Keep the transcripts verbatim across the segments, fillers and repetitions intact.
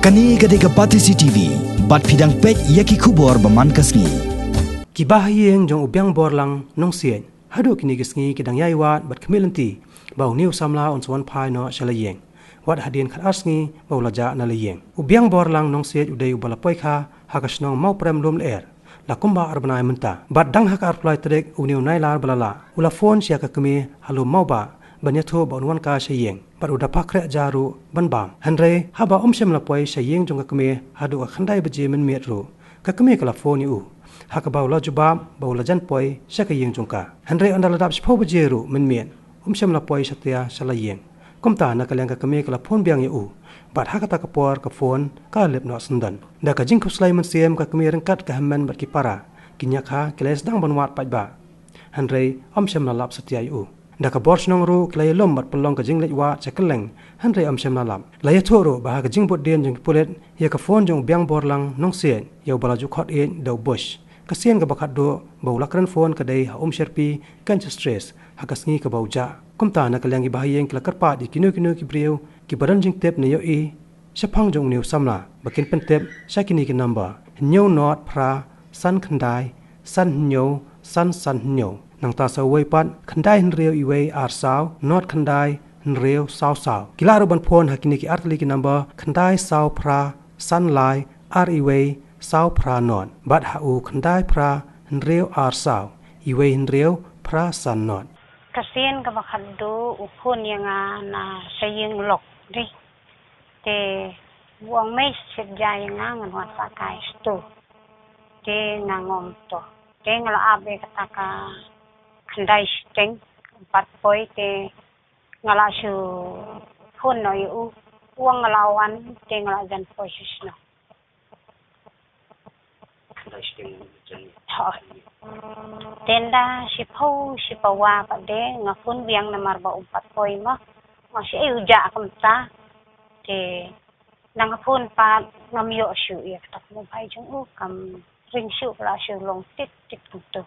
Kane ka dei ka Batesi T V, bad phi dang peit ïa ki khubor ba man ka sngi. Ki bahaïing jong u Biang Borlang Nongsiej haduh kine ki sngi ki dang ïai wad bad khmih lynti ba une u samla un sa wan phai noh sha la ïing, wat hadien khatar sngi ba u la jah na la ïing. U Biang Borlang Nongsiej u dei uba la poi kha ha ka shnong Mawprem Lumlyer la kumba ar bnai mynta. Bad dang ha ka arphew lai tarik une u Nailar ba la lah, u la phone sha ka kmie ha Lum Mawbah ban ïathuh ba un wan kai sha ïing, bad u da phah khreh ja ruh ban bam. Hynrei haba um shym la poi sha ïing jong ka kmie haduh ka khyndai baje mynmiet ruh, ka kmie ka la phone ïa u, ha kaba u la jubab ba u la jan poi sha ka ïing jong ka. Hynrei ynda la dap shiphew baje ruh mynmiet, um shym la poi satia sha la ïing. Kumta na ka liang ka kmie ka la phone biang ïa u, bad ha kata ka por ka phone ka la lip noh syndon. Da ka jingkhuslai mynsiem ka kmie ryngkat ka hynmen bad ki para ki ñiah kha ki la ïa sdang ban wad paidbah, hynrei um shym la lap satia ïa u. Da ka bor shnong ruh ki la ïalum bad pynlong ka jingleit wad sha kylleng, hynrei um shym la lap. La ïathuh ruh ba ha ka jingbutdien jong ki pulit ïa ka phone jong u Biang Borlang Nongsiej ïa uba la ju khot ïeit da u Bush. Ka sien kaba khatduh ba u la kren phone ka dei ha Umshyrpi Kynshastres ha ka sngi kaba u jah. Kumta na ka liang ki bahaïing ki la kyrpad ïa kino kino ki briew kiba don jingtip ne ïohi shaphang jong une u samla ba kin pyntip sha kine ki number: hynñiew nod phra san khyndai san hynñiew san san hynñiew. Nangta sa uwei pat: khyndai hynriew iwei ar saw nod khyndai hynriew saw saw. Ki lah ruh ban phone ha kine ki artylli ki number: khyndai saw phra san lai ar iwei saw phra nod, bad ha u khyndai phra hynriew ar saw iwei hynriew phra san nod. Ka sien kaba khatduh u phone ïa nga na sha ïing lok de. Te u ong mei shet ja ïa nga, ngan wan sa kai stu. Te nga ngong to. Te nga la ap ïa kata ka khyndai shiteng, pat poi te nga la shu phone noh ïa u. U ong nga la wan te nga la jan poi sha shnong. Hooid. Te ynda shiphew shipawa pat de nga phone biang namar ba um pat poi mo. Nga shu ïohi u jah kumta. Te ynda nga phone pat ngam ïoh shuh ïa kata ka mobile jong u, kam ring shuh, ka la shu long tit tit kumto.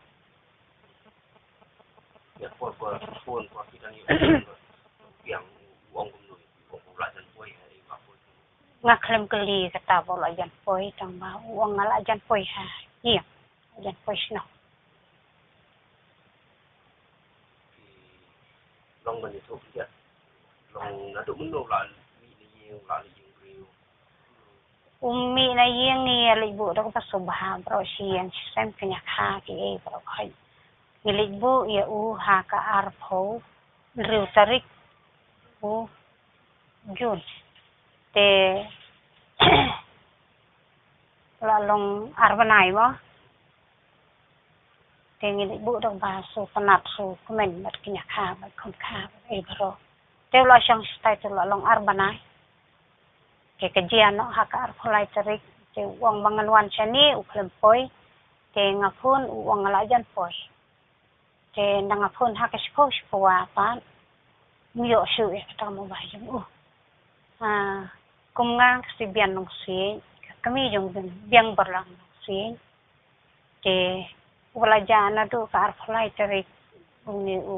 Ïa por ba phone ba ki dang ïoh biang, u ong kumno, u ong u la jan poi ha, ïa nga phone. Nga khlem kylli kata ba u la jan poi, tang ba u ong nga la jan poi ha ïing, la jan poi shnong. Long ban ïathuh khyndiat. Long naduh mynno u la mih na ïing, u la na ïing briew? U mih na ïing, ngi ïa leit buh da kaba sngewbha baroh shi ïing shi sem, kñia kha kiei baroh khoit. Ngi leit buh ïa u ha ka arphew hynriew tarik u June. Te la long ar bnai mo. Te ngi leit buh da kaba sngewtynnat sngewkmen bad kñia kha bad khun kha bad ei baroh. Te u la shong shatai te u la long ar bnai. Te ka jia noh ha ka arphew lai tarik, te u ong ba ngan wan shane, u khlem poi. Te nga phone, u ong nga la jan poi. Te ynda nga phone ha ka shiphew shipawa pat, ngam ïoh shuh ïa kata ka mobile jong u. Ha, kum nga ka Sibian Nongsiej, ka kmie jong Biang, Biang Borlang Nongsiej. Te uba la jah naduh ka arphew lai tarik une u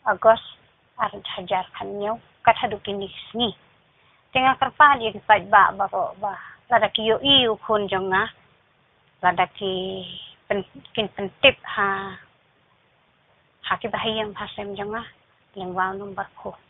August ar hajar khathynñiew, kat haduh kine ki sngi. Te nga kyrpad ïa ki paidbah baroh ba lada ki ïohi u khun jong nga, lada ki pyn-, kin pyntip ha, ha ki bahaïing bahasem jong nga lyngba u number phone.